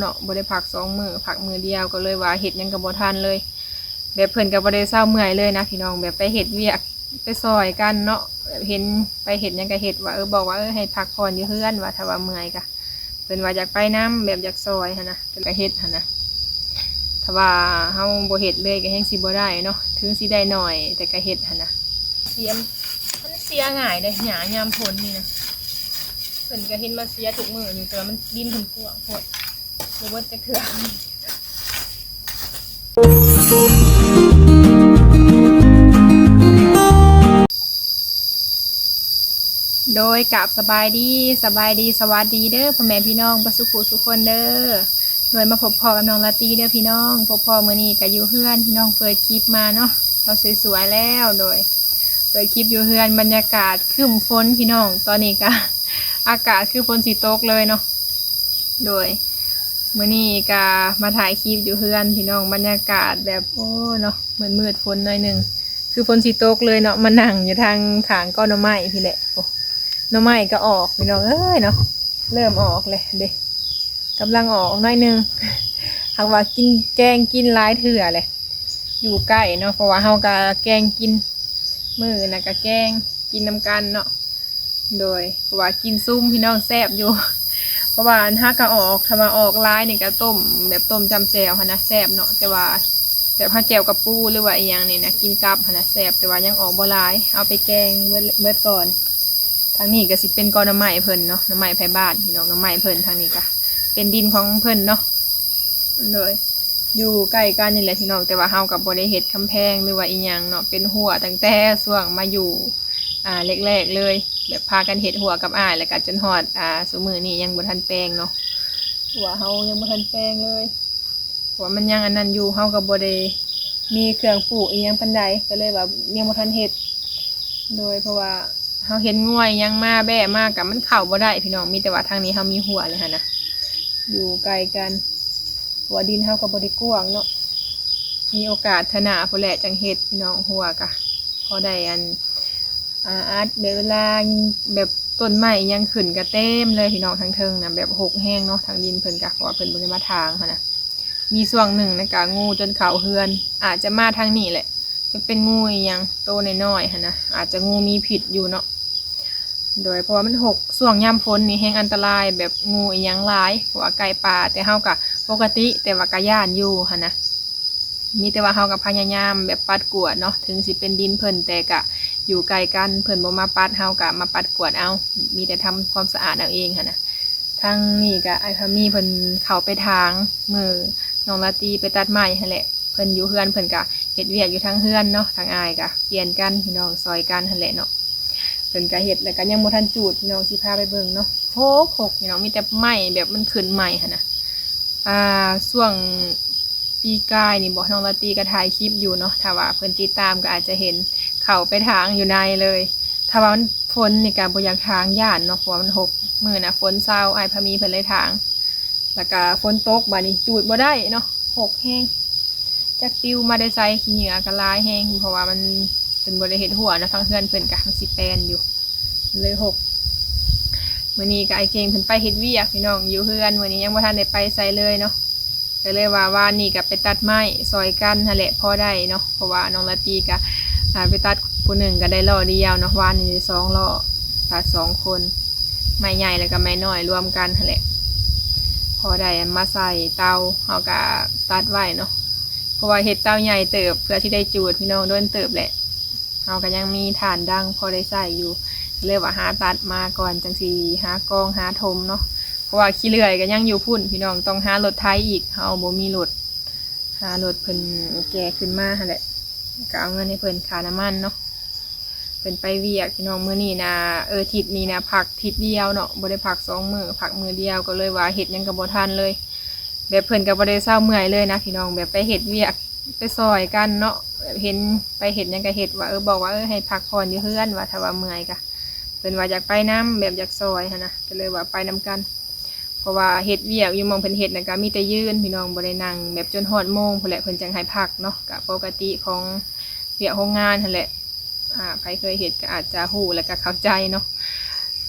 ເນາະ ບໍ່ໄດ້ພັກສອງມື້ ພັກມື້ດຽວ ກໍເລີຍວ່າເຮັດຫຍັງກໍບໍ່ທັນເລີຍ. ແບບເພິ່ນກໍບໍ່ໄດ້ເຊົາເມື່ອຍເລີຍນະພີ່ນ້ອງ ແບບໄປເຮັດວຽກ ໄປຊ່ອຍກັນເນາະ ແບບເຫັນໄປເຮັດຫຍັງກໍເຮັດ ວ່າ ເອີ ບອກວ່າ ເອີ ໃຫ້ພັກຜ່ອນຢູ່ເຮືອນ ວ່າຖ້າວ່າເມື່ອຍກໍ ເພິ່ນວ່າຢາກໄປນຳ ແບບຢາກຊ່ອຍຫັ້ນນະ ກໍເຮັດຫັ້ນນະ. ຖ້າວ່າເຮົາບໍ່ເຮັດເລີຍກໍແຮງຊິບໍ່ໄດ້ເນາະ ເຖິງຊິໄດ້ໜ້ອຍ ແຕ່ກໍເຮັດຫັ້ນນະ. ເສຍ ມັນເສຍງ່າຍເດ້ ຫຍ້າຍາມຝົນນີ້ນະ ເພິ່ນກໍເຫັນມາເສຍທຸກມື້ຢູ່ ແຕ່ວ່າມັນ ດິນເພິ່ນກວ້າງໂພດ ບໍ່ເບິດຈັກເທື່ອ. ໂດຍ ກາບສະບາຍດີ ສະບາຍດີ ສະຫວັດດີເດີພໍ່ແມ່ພີ່ນ້ອງເບິດສູ່ຜູ້ສູ່ຄົນເດີ. ໂດຍ ມາພົບພໍ້ກັບນ້ອງລາຕີເດີພີ່ນ້ອງ ພົບພໍ້ມື້ນີ້ກໍຢູ່ເຮືອນ ພີ່ນ້ອງເປີດຄລິບມາເນາະ ເຮົາສວຍໆແລ້ວ. ໂດຍ ເປີດຄລິບຢູ່ເຮືອນ ບັນຍາກາດຄຶ້ມຝົນພີ່ນ້ອງ ຕອນນີ້ກໍອາກາດຄືຝົນຊິຕົກເລີຍເນາະ. ໂດຍ ມື້ນີ້ກໍມາຖ່າຍຄລິບຢູ່ເຮືອນພີ່ນ້ອງ ບັນຍາກາດແບບ ໂອ້ ເນາະ ມືດໆ ຝົນໜ້ອຍໜຶ່ງ ຄືຝົນຊິຕົກເລີຍເນາະ. ມານັ່ງຢູ່ທາງຂ້າງກໍໜໍ່ໄມ້ພີ້ແຫຼະ ໂອ້ ໜໍ່ໄມ້ກໍອອກພີ່ນ້ອງເອີຍເນາະ ເລີ່ມອອກແລ້ວເດ້ ກຳລັງອອກໜ້ອຍໜຶ່ງ. ຫາກວ່າກິນແກງກິນຫຼາຍເທື່ອແຫຼະ ຢູ່ໃກ້ເນາະ ເພາະວ່າເຮົາກໍແກງກິນ ມື້ນະກໍແກງກິນນຳກັນເນາະ. ໂດຍ ເພາະວ່າກິນຊຸມພີ່ນ້ອງແຊບຢູ່ ເພາະວ່າອັນຫາກະອອກ ຖ້າວ່າອອກຫຼາຍນີ້ກະຕົ້ມ ແບບຕົ້ມຈ້ຳແຈ່ວຫັ້ນນະແຊບເນາະ ແຕ່ວ່າແບບເຮົາແຈ່ວກະປູ ຫຼືວ່າອີ່ຫຍັງນີ້ນະ ກິນກັບຫັ້ນນະແຊບ ແຕ່ວ່າຍັງອອກບໍ່ຫຼາຍ ເອົາໄປແກງເບິດ ເບິດກ່ອນ. ທາງນີ້ກະຊິເປັນກໍໜໍ່ໄມ້ເພິ່ນເນາະ ໜໍ່ໄມ້ໄພບ້ານພີ່ນ້ອງ ໜໍ່ໄມ້ເພິ່ນ ທາງນີ້ກະເປັນດິນຂອງເພິ່ນເນາະ. ໂດຍ ຢູ່ໃກ້ກັນນີ້ແຫຼະພີ່ນ້ອງ ແຕ່ວ່າເຮົາກໍບໍ່ໄດ້ເຮັດກຳແພງ ຫຼືວ່າອີ່ຫຍັງເນາະ ເປັນຮົ້ວຕັ້ງແຕ່ຊ່ວງມາຢູ່ ອ່າ ແລກໆເລີຍ ແບບພາກັນເຮັດຮົ້ວກັບອ້າຍ ແລ້ວກໍຈົນຮອດ ອ່າ ຊຸມື້ນີ້ຍັງບໍ່ທັນແປງເນາະ ເພາະວ່າເຮົາຍັງບໍ່ທັນແປງເລີຍ ເພາະວ່າມັນຍັງອັນນັ້ນຢູ່ ເຮົາກໍບໍ່ໄດ້ມີເຄື່ອງປູກອີ່ຫຍັງປານໃດ ກໍເລີຍວ່າຍັງບໍ່ທັນເຮັດ. ໂດຍ ເພາະວ່າເຮົາເຫັນງົວອີ່ຫຍັງມາແບ້ມາກໍມັນເຂົ້າບໍ່ໄດ້ພີ່ນ້ອງ ມີແຕ່ວ່າທາງນີ້ເຮົາມີຮົ້ວແລ້ວຫັ້ນນະ ຢູ່ໃກ້ກັນ ເພາະວ່າດິນເຮົາກໍບໍ່ໄດ້ກວ້າງເນາະ ມີໂອກາດເທື່ອໜ້າພຸ້ນແຫຼະຈັ່ງເຮັດພີ່ນ້ອງ ຮົ້ວກະພໍໄດ້ອັນ ອ່າ ອັດ ແບບເວລາແບບຕົ້ນໄມ້ຫຍັງຂຶ້ນກະເຕັມເລີຍພີ່ນ້ອງ ທາງເທິງນະແບບຮົກແຮງເນາະ ທາງດິນເພິ່ນກະ ເພາະວ່າເພິ່ນບໍ່ໄດ້ມາຖາງຫັ້ນນະ. ມີຊ່ວງໜຶ່ງນະກະງູຈົນເຂົ້າເຮືອນ ອາດຈະມາທາງນີ້ແຫຼະ ຈະເປັນງູອີ່ຫຍັງໂຕນ້ອຍໆຫັ້ນນະ ອາດຈະງູມີພິດຢູ່ເນາະ. ໂດຍ ເພາະວ່າມັນຮົກ ຊ່ວງຍາມຝົນນີ້ແຮງອັນຕະລາຍ ແບບງູອີ່ຫຍັງຫຼາຍ ເພາະວ່າໃກ້ປ່າ ແຕ່ເຮົາກະປົກກະຕິ ແຕ່ວ່າກະຢ້ານຢູ່ຫັ້ນນະ. ມີແຕ່ວ່າເຮົາກໍພະຍາຍາມແບບປັດກວາດເນາະ ເຖິງຊິເປັນດິນເພິ່ນ ແຕ່ກະຢູ່ໃກ້ກັນ ເພິ່ນບໍ່ມາປັດ ເຮົາກໍມາປັດກວາດເອົາ ມີແຕ່ທຳຄວາມສະອາດເອົາເອງຫັ້ນນະ. ທາງນີ້ກໍອ້າຍພາມີເພິ່ນເຂົ້າໄປຖາງ ມື້ນ້ອງລາຕີໄປຕັດໄມ້ຫັ້ນແຫຼະ ເພິ່ນຢູ່ເຮືອນ ເພິ່ນກໍເຮັດວຽກຢູ່ທາງເຮືອນເນາະ ທາງອ້າຍກໍປ່ຽນກັນພີ່ນ້ອງ ຊ່ອຍກັນຫັ້ນແຫຼະເນາະ. ເພິ່ນກໍເຮັດ ແລ້ວກໍຍັງບໍ່ທັນຈູດພີ່ນ້ອງ ຊິພາໄປເບິ່ງເນາະ. ໂຮກໆ ພີ່ນ້ອງ ມີແຕ່ໄມ້ແບບມັນຂຶ້ນໃໝ່ຫັ້ນນະ. ອ່າ ຊ່ວງປີກາຍນີ້ບໍ ນ້ອງລາຕີກໍຖ່າຍຄລິບຢູ່ເນາະ ຖ້າວ່າເພິ່ນຕິດຕາມກໍອາດຈະເຫັນ ເຂົ້າໄປຖາງຢູ່ໃນເລີຍ. ຖ້າວ່າມັນຝົນນີ້ກໍບໍ່ຢາກຖາງ ຢ້ານເນາະ ເພາະວ່າມັນຮົກ. ມື້ນະຝົນເຊົາ ອ້າຍພາມີເພິ່ນເລີຍຖາງ ແລ້ວກະຝົນຕົກ ບາດນີ້ຈູດບໍ່ໄດ້ເນາະ ຮົກແຮງ ຈັກປິວມາແຕ່ໃສ. ຂີ້ເຫຍື້ອກະຫຼາຍແຮງ ເພາະວ່າມັນ ເພິ່ນບໍ່ໄດ້ເຮັດຮົ້ວເນາະ ທາງເຮືອນເພິ່ນກະມັນຊິແປນຢູ່ ເລີຍຮົກ. ມື້ນີ້ກະອ້າຍເກັ່ງເພິ່ນໄປເຮັດວຽກພີ່ນ້ອງ ຢູ່ເຮືອນ ມື້ນີ້ຍັງບໍ່ທັນໄດ້ໄປໃສເລີຍເນາະ. ກະເລີຍວ່າວານນີ້ກະໄປຕັດໄມ້ຊ່ອຍກັນຫັ້ນແຫຼະ ພໍໄດ້ເນາະ ເພາະວ່ານ້ອງລາຕີກະ ອ່າ ໄປຕັດຜູ້ໜຶ່ງກະໄດ້ລໍ້ດຽວເນາະ ວານນີ້ໄດ້ສອງລໍ້ ຕັດສອງຄົນ ໄມ້ໃຫຍ່ແລ້ວກະໄມ້ນ້ອຍລວມກັນຫັ້ນແຫຼະ ພໍໄດ້ມາໃສ່ເຕົາ ເຮົາກະຕັດໄວ້ເນາະ ເພາະວ່າເຮັດເຕົາໃຫຍ່ເຕີບ ເພື່ອຊິໄດ້ຈູດພີ່ນ້ອງ ດົນເຕີບແຫຼະ. ເຮົາກໍຍັງມີຖ່ານດັງພໍໄດ້ໃຊ້ຢູ່ ເລີຍວ່າຫາຕັດມາກ່ອນ ຈັ່ງຊິຫາກອງຫາຖົມເນາະ ເພາະວ່າຂີ້ເລື່ອຍກໍຍັງຢູ່ພຸ້ນພີ່ນ້ອງ ຕ້ອງຫາລົດໄຖອີກ ເຮົາບໍ່ມີລົດ ຫາລົດເພິ່ນແກ່ຂຶ້ນມາຫັ້ນແຫຼະ ກໍເອົາເງິນໃຫ້ເພິ່ນຄ່ານ້ຳມັນເນາະ. ເພິ່ນໄປວຽກພີ່ນ້ອງ ມື້ນີ້ນະ ເອີ ທິດນີ້ນະ ພັກທິດດຽວເນາະ ບໍ່ໄດ້ພັກສອງມື້ ພັກມື້ດຽວ ກໍເລີຍວ່າເຮັດຫຍັງກໍບໍ່ທັນເລີຍ. ແບບເພິ່ນກໍບໍ່ໄດ້ເຊົາເມື່ອຍເລີຍນະພີ່ນ້ອງ ແບບໄປເຮັດວຽກ ໄປຊ່ອຍກັນເນາະ ແບບເຫັນໄປເຮັດຫຍັງກໍເຮັດ ວ່າ ເອີ ບອກວ່າ ເອີ ໃຫ້ພັກຜ່ອນຢູ່ເຮືອນ ວ່າຖ້າວ່າເມື່ອຍກໍ ເພິ່ນວ່າຢາກໄປນຳ ແບບຢາກຊ່ອຍຫັ້ນນະ ກໍເລີຍວ່າໄປນຳກັນ ເພາະວ່າເຮັດວຽກຢູ່ໝ່ອງເພິ່ນເຮັດນະ ກໍມີແຕ່ຢືນພີ່ນ້ອງ ບໍ່ໄດ້ນັ່ງ ແບບຈົນຮອດໂມງພຸ້ນແຫຼະ ເພິ່ນຈັ່ງໃຫ້ພັກເນາະ. ກໍປົກກະຕິຂອງວຽກໂຮງງານຫັ້ນແຫຼະ ອ່າ ໃຜເຄີຍເຮັດກໍອາດຈະຮູ້ ແລ້ວກໍເຂົ້າໃຈເນາະ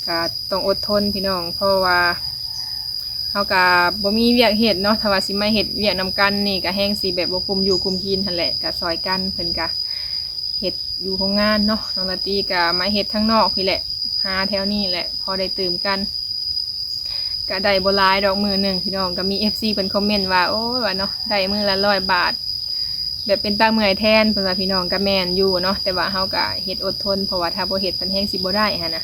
ກໍຕ້ອງອົດທົນພີ່ນ້ອງ ເພາະວ່າ ເຮົາກະບໍ່ມີວຽກເຮັດເນາະ ຖ້າວ່າຊິມາເຮັດວຽກນຳກັນນີ້ກະແຮງຊິແບບບໍ່ກຸ້ມຢູ່ກຸ້ມກິນຫັ້ນແຫຼະ ກະຊ່ອຍກັນ ເພິ່ນກະເຮັດຢູ່ໂຮງງານເນາະ ນ້ອງລາຕີກະມາເຮັດທາງນອກພີ້ແຫຼະ ຫາແຖວນີ້ແຫຼະ ພໍໄດ້ຕື່ມກັນ ກະໄດ້ບໍ່ຫຼາຍດອກມື້ໜຶ່ງພີ່ນ້ອງ ກະມີເອັຟຊີເພິ່ນຄອມເມັນວ່າ ໂອ້ຍ ວ່າເນາະ ໄດ້ມື້ລະຮ້ອຍບາດ ແບບເປັນຕາເມື່ອຍແທນ ເພິ່ນວ່າ ພີ່ນ້ອງ ກະແມ່ນຢູ່ເນາະ ແຕ່ວ່າເຮົາກະເຮັດອົດທົນ ເພາະວ່າຖ້າບໍ່ເຮັດ ເພິ່ນແຮງຊິບໍ່ໄດ້ຫັ້ນນະ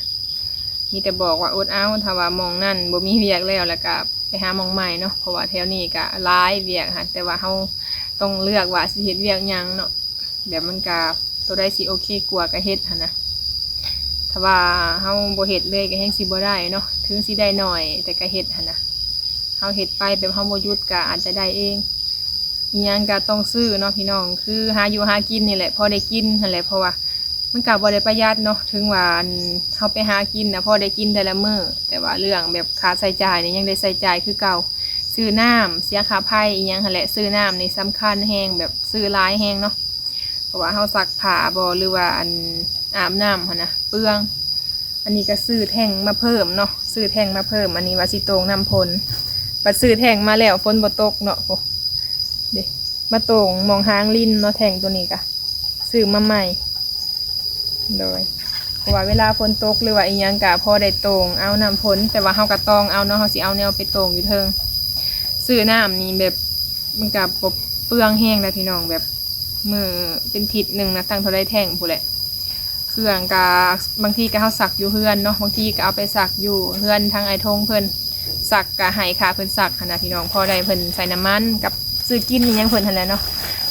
ມີແຕ່ບອກວ່າອົດເອົາ ຖ້າວ່າໝ່ອງນັ້ນບໍ່ມີວຽກແລ້ວ ແລ້ວກະໄປຫາໝ່ອງໃໝ່ເນາະ ເພາະວ່າແຖວນີ້ກະຫຼາຍວຽກຫັ້ນ ແຕ່ວ່າເຮົາຕ້ອງເລືອກວ່າຊິເຮັດວຽກຫຍັງເນາະ ແບບມັນກະໂຕໃດຊິໂອເຄກວ່າກະເຮັດຫັ້ນນະ ຖ້າວ່າເຮົາບໍ່ເຮັດເລີຍກະແຮງຊິບໍ່ໄດ້ເນາະ ເຖິງຊິໄດ້ໜ້ອຍແຕ່ກະເຮັດຫັ້ນນະ ເຮົາເຮັດໄປແບບເຮົາບໍ່ຢຸດກະອາດຈະໄດ້ເອງ ອີ່ຫຍັງກະຕ້ອງຊື້ເນາະພີ່ນ້ອງ ຄືຫາຢູ່ຫາກິນນີ້ແຫຼະ ພໍໄດ້ກິນຫັ້ນແຫຼະ ເພາະວ່າມັນກະບໍ່ໄດ້ປະຢັດເນາະ ເຖິງວ່າ ອັນ ເຮົາໄປຫາກິນນະ ພໍໄດ້ກິນແຕ່ລະມື້ ແຕ່ວ່າເລື່ອງແບບຄ່າໃຊ້ຈ່າຍນີ້ຍັງໄດ້ໃຊ້ຈ່າຍຄືເກົ່າ ຊື້ນ້ຳ ເສຍຄ່າໄຟອີ່ຫຍັງຫັ້ນແຫຼະ ຊື້ນ້ຳນີ້ສຳຄັນແຮງ ແບບຊື້ຫຼາຍແຮງເນາະ ເພາະວ່າເຮົາຊັກຜ້າບໍ ຫຼືວ່າ ອັນ ອາບນ້ຳຫັ້ນນະ ເປືອງ ອັນນີ້ກະຊື້ແທ້ງມາເພີ່ມເນາະ ຊື້ແທ້ງມາເພີ່ມ ອັນນີ້ວ່າຊິໂຕ່ງນ້ຳຝົນ ບັດຊື້ແທ້ງມາແລ້ວຝົນບໍ່ຕົກເນາະ ໂອ້ ເດ້ ມາໂຕ່ງໝ່ອງຮາງລິນເນາະ ແທ້ງໂຕນີ້ກະຊື້ມາໃໝ່ ໂດຍ ເພາະວ່າເວລາຝົນຕົກ ຫຼືວ່າອີ່ຫຍັງກະພໍໄດ້ໂຕ່ງເອົານ້ຳຝົນ ແຕ່ວ່າເຮົາກະຕອງເອົາເນາະ ເຮົາຊິເອົາແນວໄປໂຕ່ງຢູ່ເທິງ ຊື້ນ້ຳນີ້ແບບ ມັນກະບໍ່ເປືອງແຮງນະພີ່ນ້ອງ ແບບມື້ເປັນທິດໜຶ່ງນະ ຕັ້ງເທົ່າໃດແທ້ງພຸ້ນແຫຼະ ເຄື່ອງກະບາງທີກະເຮົາຊັກຢູ່ເຮືອນເນາະ ບາງທີກະເອົາໄປຊັກຢູ່ເຮືອນທາງອ້າຍທົງເພິ່ນ ຊັກກະໃຫ້ຄ່າເພິ່ນຊັກຫັ້ນນະພີ່ນ້ອງ ພໍໄດ້ເພິ່ນໃສ່ນ້ຳມັນກັບຊື້ກິນອີ່ຫຍັງເພິ່ນຫັ້ນແຫຼະເນາະ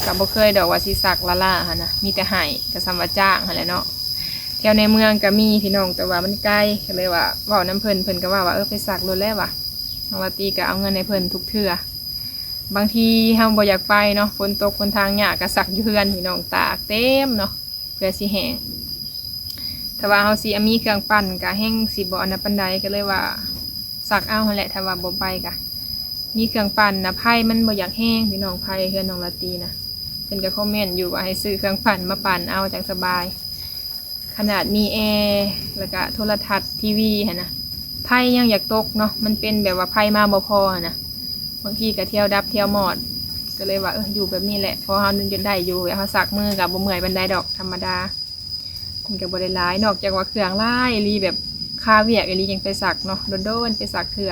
ກະບໍ່ເຄີຍດອກວ່າຊິຊັກລ້າໆຫັ້ນນະ ມີແຕ່ໃຫ້ ກະສ່ຳວ່າຈ້າງຫັ້ນແຫຼະເນາະ ແຖວໃນເມືອງກະມີພີ່ນ້ອງ ແຕ່ວ່າມັນໄກ ກະເລີຍວ່າເວົ້ານຳເພິ່ນ ເພິ່ນກະເວົ້າວ່າ ເອີ ໄປຊັກໂລດແລ້ວວ່າ ນ້ອງລາຕີກະເອົາເງິນໃຫ້ເພິ່ນທຸກເທື່ອ ບາງທີເຮົາບໍ່ຢາກໄປເນາະ ຝົນຕົກຫົນທາງຍາກ ກະຊັກຢູ່ເຮືອນພີ່ນ້ອງ ຕາກເຕັມເນາະ ເພື່ອຊິແຫ້ງ ຖ້າວ່າເຮົາຊິມີເຄື່ອງປັ່ນກະແຮ່ງຊິບໍ່ອັນນັ້ນປານໃດ ກະເລີຍວ່າຊັກເອົາຫັ້ນແຫຼະ ຖ້າວ່າບໍ່ໄປກະ ມີເຄື່ອງປັ່ນນະ ໄຟມັນບໍ່ຢາກແຮງພີ່ນ້ອງ ໄຟເຮືອນນ້ອງລາຕີນະ ເພິ່ນກະຄອມເມັນຢູ່ວ່າໃຫ້ຊື້ເຄື່ອງປັ່ນມາປັ່ນເອົາຈັ່ງສະບາຍ ຂະໜາດມີແອ ແລ້ວກະໂທລະທັດ ທີວີຫັ້ນນະ ໄຟຍັງຢາກຕົກເນາະ ມັນເປັນແບບວ່າໄຟມາບໍ່ພໍຫັ້ນນະ ບາງທີກະທຽວດັບທຽວມອດ ກະເລີຍວ່າ ເອີ ຢູ່ແບບນີ້ແຫຼະ ພໍເຮົາຍັງໄດ້ຢູ່ ແບບເຮົາຊັກມືກະບໍ່ເມື່ອຍປານໃດດອກ ທຳມະດາ ມັນກະບໍ່ໄດ້ຫຼາຍ ນອກຈາກວ່າເຄື່ອງຫຼາຍອີ່ຫຼີ ແບບຄາວຽກອີ່ຫຼີ ຈັ່ງໄປຊັກເນາະ ດົນໆໄປຊັກເທື່ອ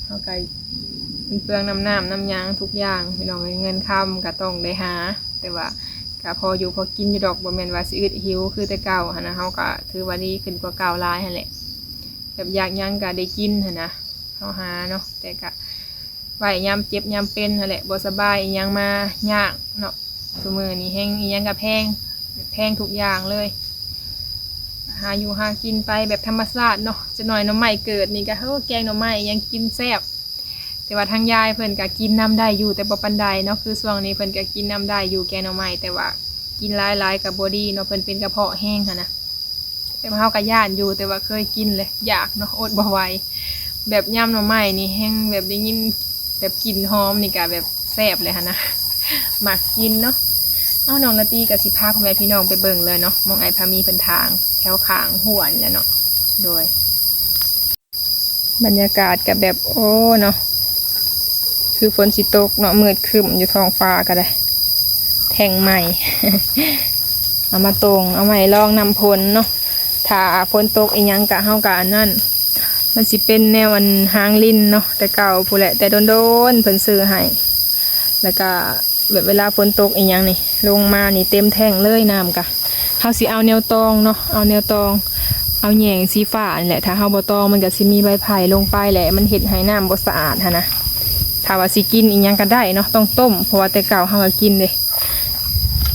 ເຮົາກະ ມັນເປືອງນ້ຳ ນ້ຳ ນ້ຳຫຍັງທຸກຢ່າງ ພີ່ນ້ອງເອີຍ ເງິນຄຳກະຕ້ອງໄດ້ຫາ ແຕ່ວ່າກະພໍຢູ່ພໍກິນຢູ່ດອກ ບໍ່ແມ່ນວ່າຊິອຶດຫິວຄືແຕ່ເກົ່າຫັ້ນນະ ເຮົາກະຖືວ່າດີຂຶ້ນກວ່າເກົ່າຫຼາຍຫັ້ນແຫຼະ ແບບຢາກຫຍັງກະໄດ້ກິນຫັ້ນນະ ເຮົາຫາເນາະ ແຕ່ກະໄວ້ຍາມເຈັບຍາມເປັນຫັ້ນແຫຼະ ບໍ່ສະບາຍອີ່ຫຍັງມາຍາກເນາະ ຊຸມື້ນີ້ແຮ່ງອີ່ຫຍັງກະແພງ ແພງທຸກຢ່າງເລີຍ ຫາຢູ່ຫາກິນໄປແບບທຳມະຊາດເນາະ ຈັກໜ້ອຍໜໍ່ໄມ້ເກີດນີ້ກະ ໂອ້ ແກງໜໍ່ໄມ້ຫຍັງກິນແຊບ ແຕ່ວ່າທາງຍາຍເພິ່ນກະກິນນຳໄດ້ຢູ່ ແຕ່ບໍ່ປານໃດເນາະ ຄືຊ່ວງນີ້ເພິ່ນກະກິນນຳໄດ້ຢູ່ແກງໜໍ່ໄມ້ ແຕ່ວ່າກິນຫຼາຍໆກະບໍ່ດີເນາະ ເພິ່ນເປັນກະເພາະແຮງຫັ້ນນະ ແຕ່ວ່າເຮົາກະຢ້ານຢູ່ ແຕ່ວ່າເຄີຍກິນແລ້ວ ຢາກເນາະ ອົດບໍ່ໄຫວ ແບບຍຳໜໍ່ໄມ້ນີ້ແຮ່ງແບບໄດ້ຍິນແບບກິ່ນຫອມນີ້ກະແບບແຊບເລີຍຫັ້ນນະ ມັກກິນເນາະ ເອົາ ນ້ອງລາຕີກະຊິພາພໍ່ແມ່ພີ່ນ້ອງໄປເບິ່ງເລີຍເນາະ ໝ່ອງອ້າຍພາມີເພິ່ນຖາງ ແຖວຂ້າງຮົ້ວນີ້ແຫຼະເນາະ ໂດຍ ບັນຍາກາດກະແບບ ໂອ້ ເນາະ ຄືຝົນຊິຕົກເນາະ ມືດຄຶ້ມຢູ່ທ້ອງຟ້າກະໄດ້ ແທ້ງໃໝ່ ເອົາມາໂຕ່ງ ເອົາໄວ້ລອງນ້ຳຝົນເນາະ ຖ້າຝົນຕົກອີ່ຫຍັງກະ ເຮົາກະອັນນັ້ນ ມັນຊິເປັນແນວອັນຮາງລິນເນາະ ແຕ່ເກົ່າພຸ້ນແຫຼະ ແຕ່ດົນໆເພິ່ນຊື້ໃຫ້ ແລ້ວກະແບບເວລາຝົນຕົກອີ່ຫຍັງນີ້ ລົງມານີ້ເຕັມແທ້ງເລີຍ ນ້ຳກະ ເຮົາຊິເອົາແນວຕອງເນາະ ເອົາແນວຕອງ ເອົາແຍງສີຟ້ານີ້ແຫຼະ ຖ້າເຮົາບໍ່ຕອງມັນກະຊິມີໃບໄຜ່ລົງໄປແຫຼະ ມັນເຮັດໃຫ້ນ້ຳບໍ່ສະອາດຫັ້ນນະ ຖ້າວ່າຊິກິນອີ່ຫຍັງກະໄດ້ເນາະ ຕ້ອງຕົ້ມ ເພາະວ່າແຕ່ເກົ່າເຮົາກະກິນເດ້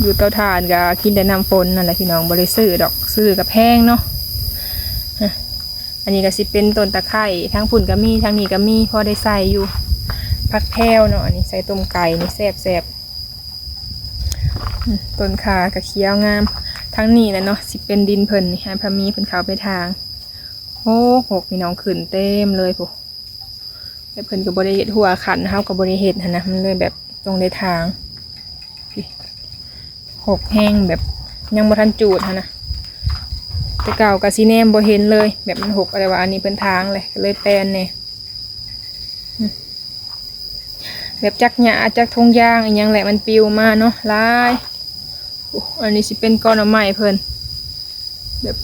ຢູ່ເຕົາຖ່ານກະກິນແຕ່ນ້ຳຝົນຫັ້ນແຫຼະພີ່ນ້ອງ ບໍ່ໄດ້ຊື້ດອກ ຊື້ກະແພງເນາະ ອັນນີ້ກະຊິເປັນຕົ້ນຕະໄຄ ທາງພຸ້ນກະມີ ທາງນີ້ກະມີ ພໍໄດ້ໃສ່ຢູ່ ຜັກແພວເນາະ ອັນນີ້ໃສ່ຕົ້ມໄກ່ນີ້ແຊບໆ ອືມ ຕົ້ນຂ່າກະຂຽວງາມ ທາງນີ້ແຫຼະເນາະ ຊິເປັນດິນເພິ່ນນີ້ ໃຫ້ພາມີເພິ່ນເຂົ້າໄປຖາງ ໂອ້ ຫົກ ພີ່ນ້ອງ ຂຶ້ນເຕັມເລີຍພຸ້ນ ແຕ່ເພິ່ນກະບໍ່ໄດ້ເຮັດຮົ້ວຂັ້ນ ເຮົາກະບໍ່ໄດ້ເຮັດຫັ້ນນະ ມັນເລີຍແບບຕ້ອງໄດ້ຖາງ ຫົກແຮງ ແບບຍັງບໍ່ທັນຈູດຫັ້ນນະ ແຕ່ເກົ່າກະຊິແນມບໍ່ເຫັນເລີຍ ແບບມັນຫົກ ແຕ່ວ່າອັນນີ້ເພິ່ນຖາງແຫຼະ ກະເລີຍແປນແດ່ ແບບຈັກຫຍ້າຈັກຖົງຢາງອີ່ຫຍັງແຫຼະ ມັນປິວມາເນາະ ຫຼາຍ. ໂອ້ ອັນນີ້ຊິເປັນກໍໜໍ່ໄມ້ເພິ່ນ ແບບ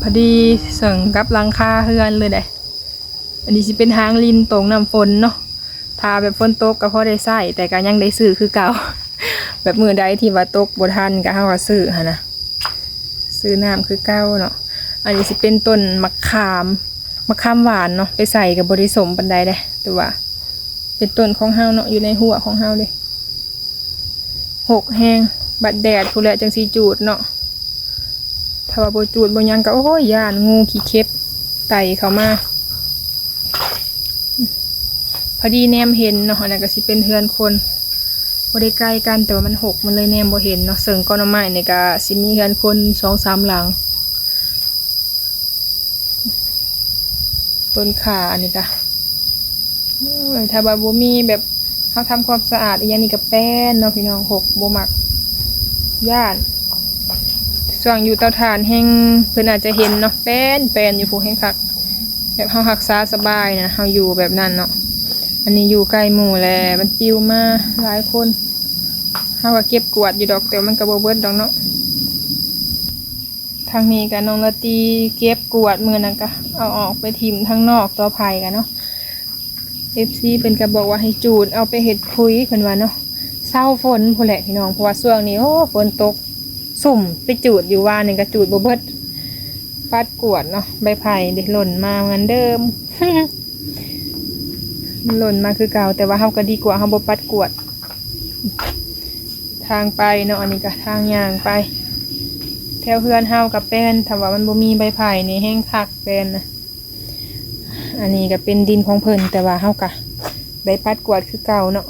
ພໍດີເຊິ່ງກັບຫຼັງຄາເຮືອນເລີຍເດ້. ອັນນີ້ຊິເປັນຫາງລິນໂຕ່ງນ້ຳຝົນເນາະ ຖ້າແບບຝົນຕົກກໍພໍໄດ້ໃຊ້ ແຕ່ກໍຍັງໄດ້ຊື້ຄືເກົ່າ. ແບບມື້ໃດທີ່ວ່າຕົກບໍ່ທັນກໍເຮົາກໍຊື້ຫັ້ນນະ ຊື້ນ້ຳຄືເກົ່າເນາະ. ອັນນີ້ຊິເປັນຕົ້ນໝາກຂາມ ໝາກຂາມຫວານເນາະ ໄປໃສ່ກໍບໍ່ໄດ້ສົ້ມປານໃດເດ້ ແຕ່ວ່າເປັນຕົ້ນຂອງເຮົາເນາະ ຢູ່ໃນຮົ້ວຂອງເຮົາເດ້. ຮົກແຮງ ບັດແດດພຸ້ນແຫຼະຈັ່ງຊິຈູດເນາະ. ຖ້າວ່າບໍ່ຈູດບໍ່ຫຍັງກໍ ໂອ້ຍ ຢ້ານງູຂີ້ເຂັບໄຕ່ເຂົ້າມາ. ພໍດີແນມເຫັນເນາະ ອັນນັ້ນກໍຊິເປັນເຮືອນຄົນ ບໍ່ໄດ້ໃກ້ກັນ ແຕ່ວ່າມັນຮົກ ມັນເລີຍແນມບໍ່ເຫັນເນາະ. ເຊິ່ງກໍໜໍ່ໄມ້ນີ້ກໍຊິມີເຮືອນຄົນສອງສາມຫຼັງ. ຕົ້ນຂ່າອັນນີ້ກະ ໂອ້ຍ ຖ້າວ່າບໍ່ມີແບບ ເຮົາທຳຄວາມສະອາດອີ່ຫຍັງນີ້ກະແປ້ນເນາະພີ່ນ້ອງ ຮົກ ບໍ່ມັກ ຢ້ານ. ຊ່ວງຢູ່ເຕົາຖ່ານແຮງ ເພິ່ນອາດຈະເຫັນເນາະ ແປ້ນ ແປ້ນຢູ່ພຸ້ນ ແຮງຄັກ ແບບເຮົາຮັກສາສະບາຍນະ ເຮົາຢູ່ແບບນັ້ນເນາະ. ອັນນີ້ຢູ່ໃກ້ໝູ່ແຫຼະ ມັນປິວມາຫຼາຍຄົນ ເຮົາກະເກັບກວາດຢູ່ດອກ ແຕ່ມັນກະບໍ່ເບິດດອກເນາະ. ທາງນີ້ກະນ້ອງລາຕີເກັບກວາດ ມື້ນັ້ນກະເອົາອອກໄປຖິ້ມທາງນອກຕໍ່ໄຜ່ກະເນາະ. ເອັຟຊີ ເພິ່ນກະບອກວ່າໃຫ້ຈູດເອົາໄປເຮັດປຸ໋ຍ ເພິ່ນວ່າເນາະ ເຊົາຝົນພຸ້ນແຫຼະພີ່ນ້ອງ ເພາະວ່າຊ່ວງນີ້ ໂອ້ ຝົນຕົກຊຸ່ມ ໄປຈູດຢູ່ວານນີ້ກະຈູດບໍ່ເບິດ. ປັດກວາດເນາະ ໃບໄຜ່ເດ້ ຫຼົ່ນມາເໝືອນເດີມ ມັນຫຼົ່ນມາຄືເກົ່າ ແຕ່ວ່າເຮົາກະດີກວ່າເຮົາບໍ່ປັດກວາດ. ທາງໄປເນາະ ອັນນີ້ກະທາງຍ່າງໄປ ແຖວເຮືອນເຮົາກະແປ້ນ ຖ້າວ່າມັນບໍ່ມີໃບໄຜ່ນີ້ແຮງຄັກ ແປ້ນນະ. ອັນນີ້ກະເປັນດິນຂອງເພິ່ນ ແຕ່ວ່າເຮົາກະໄດ້ປັດກວາດຄືເກົ່າເນາະ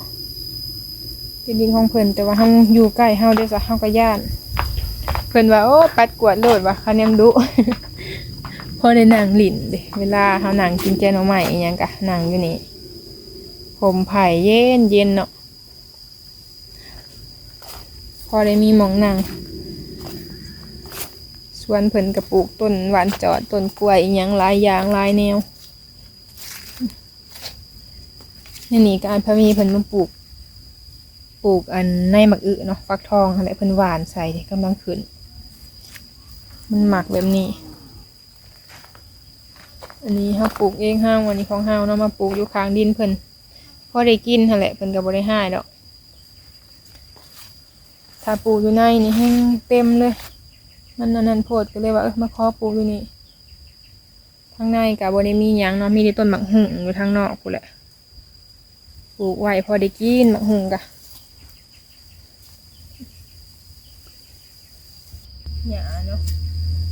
ເປັນດິນຂອງເພິ່ນ ແຕ່ວ່າເຮົາຢູ່ໃກ້ເຮົາເດ້ຊະ ເຮົາກະຢ້ານ. ເພິ່ນວ່າ ໂອ້ ປັດກວາດໂລດວ່າ ຄະແນນດຸ ພໍໄດ້ນັ່ງຫຼິ້ນເດ້ ເວລາເຮົານັ່ງກິນແກງໜໍ່ໄມ້ອີ່ຫຍັງກະນັ່ງຢູ່ນີ້ ຮົ່ມໄຜ່ເຢັນໆເນາະ. ພໍໄດ້ມີໝ່ອງນັ່ງ ສວນເພິ່ນກະປູກຕົ້ນຫວານຈອດ ຕົ້ນກ້ວຍອີ່ຫຍັງຫຼາຍຢ່າງຫຼາຍແນວ. ໃນນີ້ກະອ້າຍພາມີເພິ່ນມາປູກ ປູກອັນໃນໝາກອຶເນາະ ຟັກທອງຫັ້ນແຫຼະ ເພິ່ນຫວ່ານໃສ່ ກຳລັງຂຶ້ນ ມັນມັກແບບນີ້. ອັນນີ້ເຮົາປູກເອງເຮົາ ອັນນີ້ຂອງເຮົາເນາະ ມາປູກຢູ່ຂ້າງດິນເພິ່ນ ພໍໄດ້ກິນຫັ້ນແຫຼະ ເພິ່ນກະບໍ່ໄດ້ຮ້າຍດອກ. ຖ້າປູກຢູ່ໃນນີ້ແຮງເຕັມເລີຍ ມັນອັນນັ້ນໂພດ ກະເລີຍວ່າ ເອີ ມາຂໍປູກຢູ່ນີ້. ທາງໃນກະບໍ່ໄດ້ມີຫຍັງເນາະ ມີແຕ່ຕົ້ນໝາກຫຸ່ງຢູ່ທາງນອກພຸ້ນແຫຼະ ປູກໄວ້ພໍໄດ້ກິນໝາກຫຸ່ງກະ. ຫຍ້າເນາະ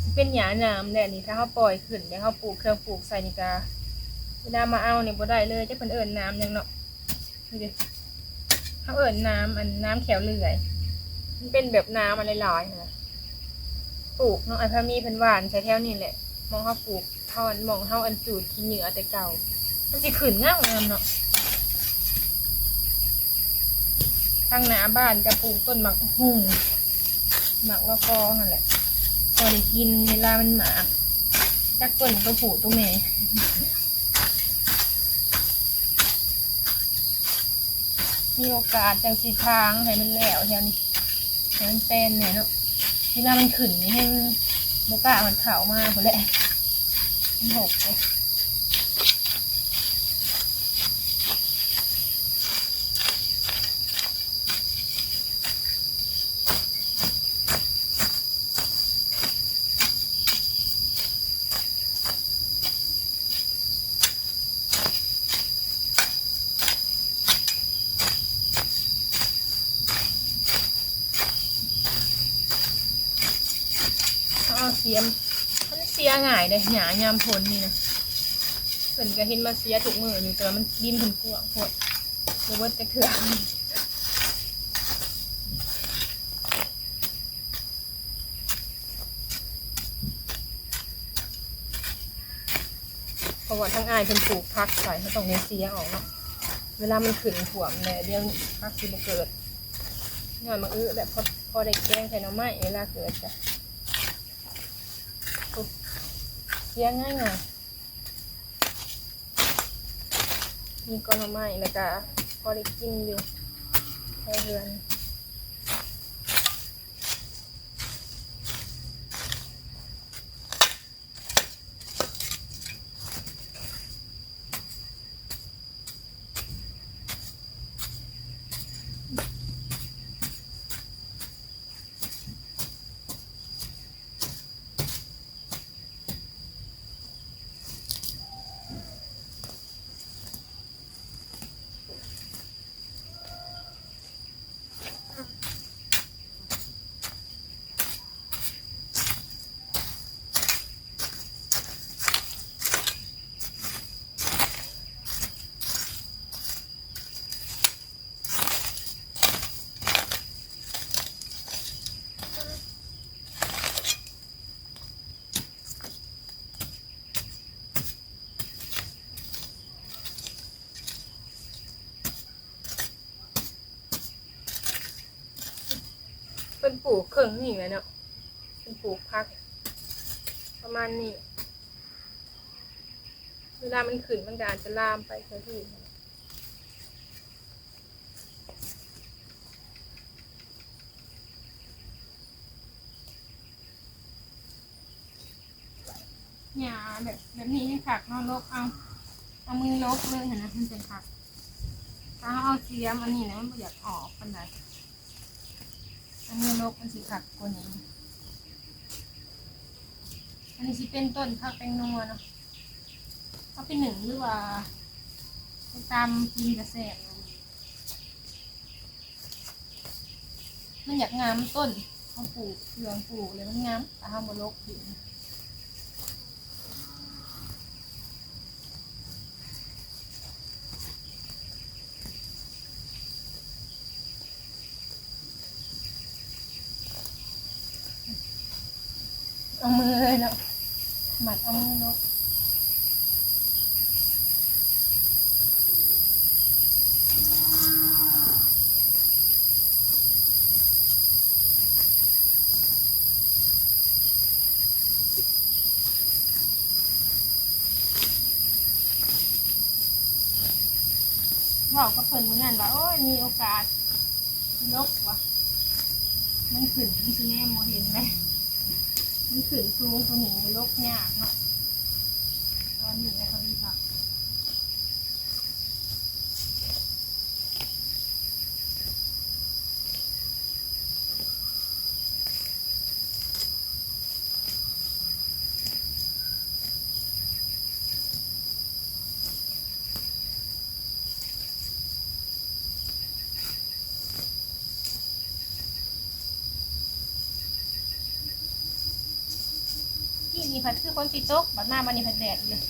ຊິເປັນຫຍ້າໜາມແຫຼະນີ້ ຖ້າເຮົາປ່ອຍຂຶ້ນ ແລ້ວເຮົາປູກເຄື່ອງປູກໃສ່ນີ້ກະ ເວລາມາເອົານີ້ບໍ່ໄດ້ເລີຍ ຈັກເພິ່ນເອີ້ນໜາມຫຍັງເນາະ. ນີ້ເດ້ ເຮົາເອີ້ນໜາມ ອັນ ໜາມແຂ້ວເລື່ອຍ ມັນເປັນແບບໜາມອັນຫຼາຍໆຫັ້ນນະ. ປູກເນາະ ອ້າຍພາມີເພິ່ນຫວ່ານໃສ່ແຖວນີ້ແຫຼະ ໝ່ອງເຮົາປູກ ເຮົາອັນ ໝ່ອງເຮົາອັນຈູດຂີ້ເຫຍື້ອແຕ່ເກົ່າ ມັນຊິຂຶ້ນງາມໆເນາະ. ທາງໜ້າບ້ານກະປູກຕົ້ນໝາກຫຸ່ງ ໝາກລະກໍຫັ້ນແຫຼະ ພໍໄດ້ກິນເວລາມັນໝາກ ຈັກຕົ້ນໂຕຜູ້ໂຕແມ່. ມີໂອກາດຈັ່ງຊິຖາງໃຫ້ມັນແລ້ວແຖວນີ້ ໃຫ້ມັນແປນແດ່ເນາະ ເວລາມັນຂຶ້ນນີ້ແຮງບໍ່ກ້າຮອດເຂົ້າມາພຸ້ນແຫຼະ ມັນຮົກເດ້. ເອົາເສຍມ ມັນເສຍງ່າຍເດ້ ຫຍ້າຍາມຝົນນີ້ນະ ເພິ່ນກະເຫັນມາເສຍທຸກມື້ຢູ່ ແຕ່ວ່າມັນ ດິນເພິ່ນກວ້າງໂພດ ບໍ່ເບິດຈັກເທື່ອ. ເພາະວ່າທາງອ້າຍເພິ່ນປູກຜັກໃສ່ ເຮົາຕ້ອງໄດ້ເສຍອອກເນາະ ເວລາມັນຂຶ້ນຖ້ວມແລ້ວ ດຽວຜັກຊິບໍ່ເກີດ ຍ້ອນໝາກອຶແຫຼະ ພໍ ພໍໄດ້ແກງໃສ່ໜໍ່ໄມ້ ເວລາເກີດກະ ໂອ້ ເສຍງ່າຍໆ. ມີກໍໜໍ່ໄມ້ ແລ້ວກະ ພໍໄດ້ກິນຢູ່ໃນເຮືອນ. ເພິ່ນປູກເຄິ່ງນີ້ແຫຼະເນາະ ເພິ່ນປູກຜັກປະມານນີ້ ເວລາມັນຂຶ້ນມັນກໍອາດຈະລາມໄປທົ່ວທີ່. ຫຍ້າແບບ ແບບນີ້ຍັງຄັກເນາະ ຫຼົກເອົາ ເອົາມືຫຼົກເລີຍຫັ້ນນະ ມັນຈັ່ງຄັກ. ຖ້າເຮົາເອົາສຽມອັນນີ້ນະ ມັນບໍ່ຢາກອອກປານໃດ ເອົາມືຫຼົກມັນຊິຄັກກວ່ານີ້. ອັນນີ້ຊິເປັນຕົ້ນຜັກແປ້ງນົວເນາະ ເອົາໄປໜຶ້ງ ຫຼືວ່າໄປຕຳກິນກໍແຊບ. ມັນຢາກງາມຕົ້ນ ເຮົາປູກເຄື່ອງປູກແລ້ວມັນງາມ ຖ້າເຮົາບໍ່ຫຼົກດິນ. ເອົາມືເລີຍເນາະ ມັດເອົາມືລົງ. ເວົ້າກັບເພິ່ນມື້ນັ້ນວ່າ ໂອ້ຍ ມີໂອກາດຊິຫຼົກວ່າ ມັນຂຶ້ນ ມັນຊິແນມບໍ່ເຫັນເດ້ ມັນຂຶ້ນສູງກວ່ານີ້ ມັນຫຼົກຍາກເນາະ ຕອນນີ້ແລ້ວກໍດີຄັກ. ກີ້ນີ້ພັດຄືຝົນຊິຕົກ ບັດມາບັດນີ້ພັດແດດເລີຍ.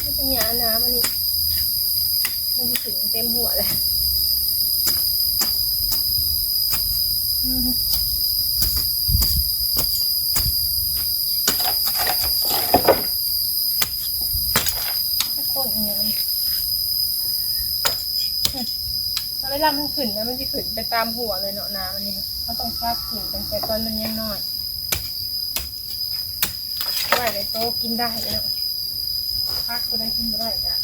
ມັນເປັນຫຍ້າໜາມອັນນີ້ ມັນຊິຂຶ້ນເຕັມຫົວເລີຍ. ອື ຈັກຄົນອີ່ຫຍັງ ອື ເວລາມັນຂຶ້ນນະ ມັນຊິຂຶ້ນໄປຕາມຫົວເລີຍເນາະ ໜາມອັນນີ້ ເຮົາຕ້ອງຕັດຖິ້ມຕັ້ງແຕ່ຕອນມັນຍັງນ້ອຍ ໄວ້ໃນໂຕກິນໄດ້ເນາະ ຜັກຜູ້ໃດກິນບໍ່ໄດ້ກະ ເ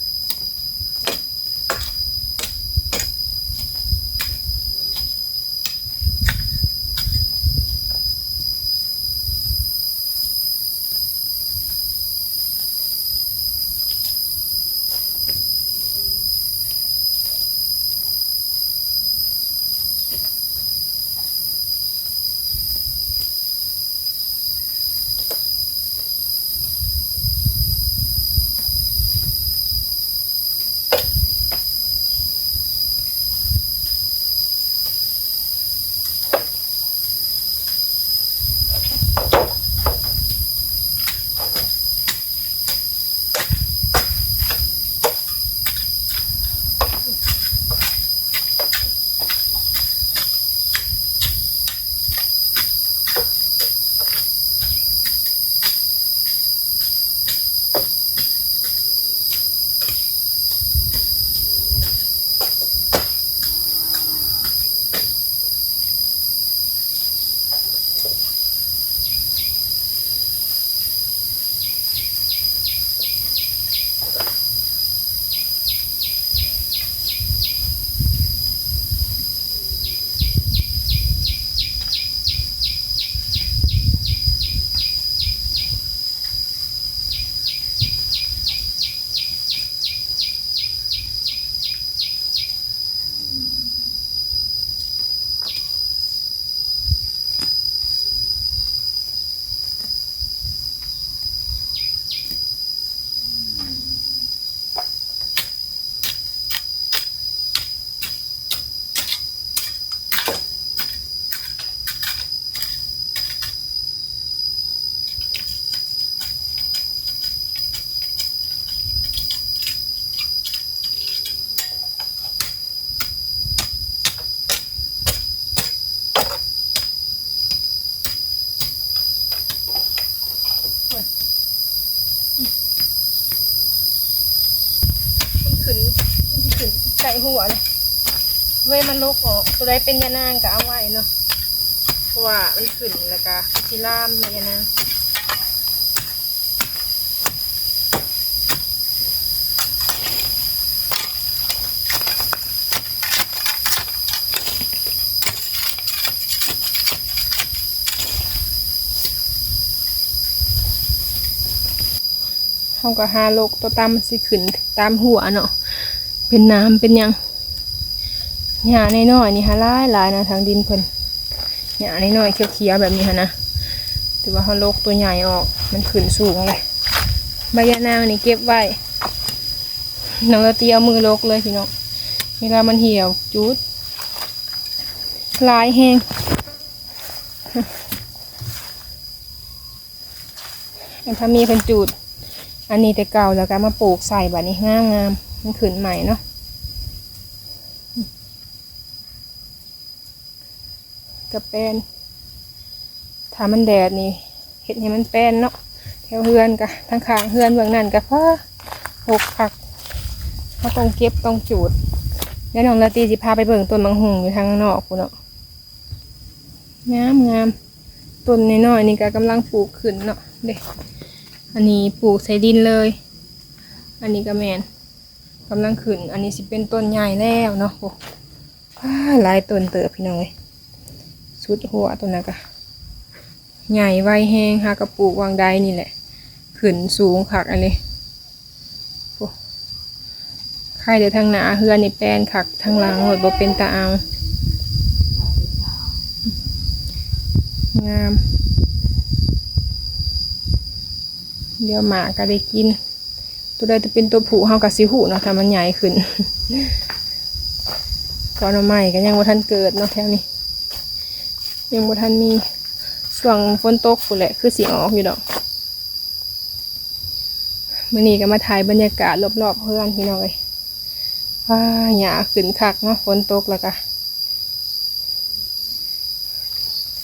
ໃສ່ຫົວນະ ເວີຍມັນລົກອອກ ໂຕໃດເປັນຢານາງກໍເອົາໄວ້ເນາະ ເພາະວ່າມັນຂຶ້ນແລ້ວກໍຊິລາມເນາະ ຢານາງ. ເຮົາກໍຫາລົກໂຕຕ່ຳ ມັນຊິຂຶ້ນຕາມຫົວເນາະ ເປັນໜາມເປັນຫຍັງ. ຫຍ້ານ້ອຍໆນີ້ຫາຫຼາຍໆນະ ທາງດິນເພິ່ນ ຫຍ້ານ້ອຍໆຂຽວໆແບບນີ້ຫັ້ນນະ ແຕ່ວ່າເຮົາລົກໂຕໃຫຍ່ອອກ ມັນຂຶ້ນສູງເລີຍ. ໃບຢານາງນີ້ເກັບໄວ້ ນ້ອງລາຕີເອົາມືລົກເລີຍພີ່ນ້ອງ ເວລາມັນຫ່ຽວຈູດຫຼາຍແຮງ. ອັນທາມີເພິ່ນຈູດອັນນີ້ແຕ່ເກົ່າ ແລ້ວກໍເອົາມາປູກໃສ່ ບາດນີ້ງາມໆ ມັນຂຶ້ນໃໝ່ເນາະ. ກະແປນ ຖ້າມັນແດດນີ້ ເຮັດໃຫ້ມັນແປນເນາະ. ແຖວເຮືອນກະ ທາງຂ້າງເຮືອນເບື້ອງນັ້ນກະ ພາ ຮົກຄັກ ເຮົາຕ້ອງເກັບຕ້ອງຈູດ. ດຽວນ້ອງລາຕີຊິພາໄປເບິ່ງຕົ້ນໝາກຫຸ່ງຢູ່ທາງນອກພຸ້ນເນາະ. ງາມໆ ຕົ້ນນ້ອຍໆນີ້ກໍກຳລັງປູກຂຶ້ນເນາະ ເດ້. ອັນນີ້ປູກໃສ່ດິນເລີຍ ອັນນີ້ກໍແມ່ນກຳລັງຂຶ້ນ ອັນນີ້ຊິເປັນຕົ້ນໃຫຍ່ແລ້ວເນາະ. ໂອ້ ວ້າ ຫຼາຍຕົ້ນເຕີບພີ່ນ້ອງເອີຍ ສຸດຫົວ. ຕົ້ນນັ້ນກໍໃຫຍ່ໄວແຮງ ຫາກໍປູກຫວ່າງໃດນີ້ແຫຼະ ຂຶ້ນສູງຄັກອັນນີ້. ໂອ້ ໄຄແຕ່ທາງໜ້າເຮືອນນີ້ແປນຄັກ ທາງຫຼັງໂລດບໍ່ເປັນຕາເອົາ. ງາມ ດຽວໝາກກໍໄດ້ກິນ. ໂຕໃດທີ່ເປັນໂຕຜູ້ເຮົາກໍຊິຮູ້ເນາະ ຖ້າມັນໃຫຍ່ຂຶ້ນ. ກໍໜໍ່ໄມ້ກໍຍັງບໍ່ທັນເກີດເນາະ ແຖວນີ້ຍັງບໍ່ທັນມີ ຊ່ວງຝົນຕົກພຸ້ນແຫຼະ ຄືຊິອອກຢູ່ດອກ. ມື້ນີ້ກໍມາຖ່າຍບັນຍາກາດລອບໆເຮືອນພີ່ນ້ອງເອີຍ. ວ້າ ຫຍ້າຂຶ້ນຄັກເນາະ ຝົນຕົກແລ້ວກໍ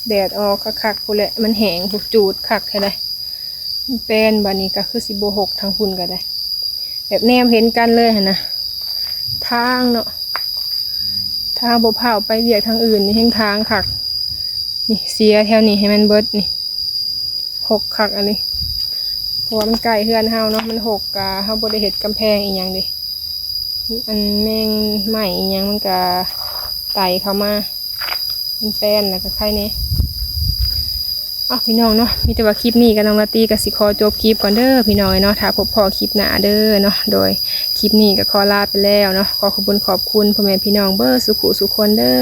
ແດດອອກຄັກໆພຸ້ນແຫຼະ ມັນແຫ້ງພຸ້ນ ຈູດຄັກແທ້ໃດ. ມັນແປນ ບາດນີ້ກໍຄືຊິບໍ່ຮົກທາງພຸ້ນກໍໄດ້ ແບບແນມເຫັນກັນເລີຍຫັ້ນນະ. ທາງເນາະ ຖ້າເຮົາບໍ່ພາອອກໄປວຽກທາງອື່ນນີ້ແຮ່ງທາງຄັກ. ນີ້ເສຍແຖວນີ້ໃຫ້ມັນເບິດນີ້ ຮົກຄັກອັນນີ້ ເພາະວ່າມັນໃກ້ເຮືອນເຮົາເນາະ ມັນຮົກ ກະເຮົາບໍ່ໄດ້ເຮັດກຳແພງອີ່ຫຍັງເດ້ ອັນແມງໄມ້ອີ່ຫຍັງມັນກະໄຕ່ເຂົ້າມາ ມັນແປນແລ້ວກະໄຄແດ່. ເອົາ ພີ່ນ້ອງເນາະ ມີແຕ່ວ່າຄລິບນີ້ກັບນ້ອງລາຕີກໍຊິຂໍຈົບຄລິບກ່ອນເດີພີ່ນ້ອງເອີຍເນາະ. ຖ້າພົບພໍ້ຄລິບໜ້າເດີເນາະ. ໂດຍ ຄລິບນີ້ກໍຂໍລາໄປແລ້ວເນາະ. ຂໍຂອບຄຸນຂອບຄຸນພໍ່ແມ່ພີ່ນ້ອງເບິດສູ່ຜູ້ສູ່ຄົນເດີ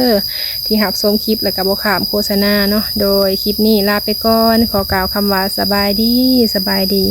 ທີ່ຮັບຊົມຄລິບ ແລ້ວກໍບໍ່ຂ້າມໂຄສະນາເນາະ. ໂດຍ ຄລິບນີ້ລາໄປກ່ອນ ຂໍກ່າວຄຳວ່າ ສະບາຍດີ ສະບາຍດີ.